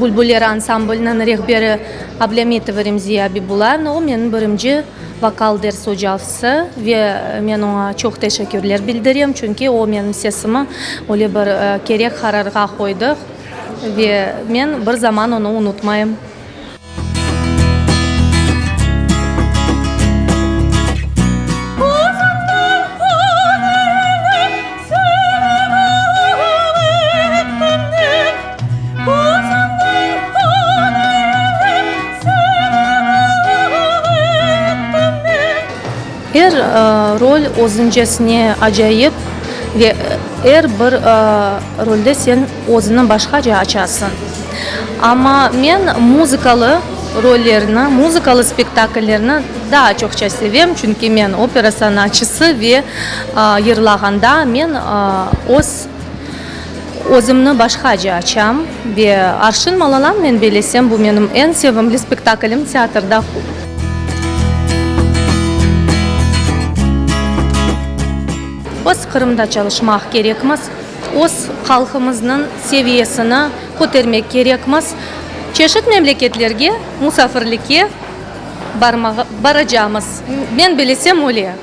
Bülbüller ansambliniñ rehberi Ablâmitova Remziye Abibulayevna, o menim birinci vokal ders ocası ve men oña çoq teşekkürler bildirem, çünki o menim sesimi öyle bir kerek qararğa qoydı ve men bir zaman onı unutmayım. Er rol özüncesine acayip ve er bir rolde sen özüni başqaca açasıñ. Amma men muzıkalı rollerni, muzıkalı spektakllerni daa çoqça sevem, çünki men opera sanatçısı ve yırlağanda men öz özümni başqaca açam. Ve Arşın Malalan, men bellesem, bu menim eñ sevimli spektaklim teatrda. Biz Qırımda çalışmaq kerekmiz, öz halqımıznıñ seviyesini kötermek kerekmiz. Çeşit memleketlerge musafirlikke barmağa baracamız. Men bilesem öyle.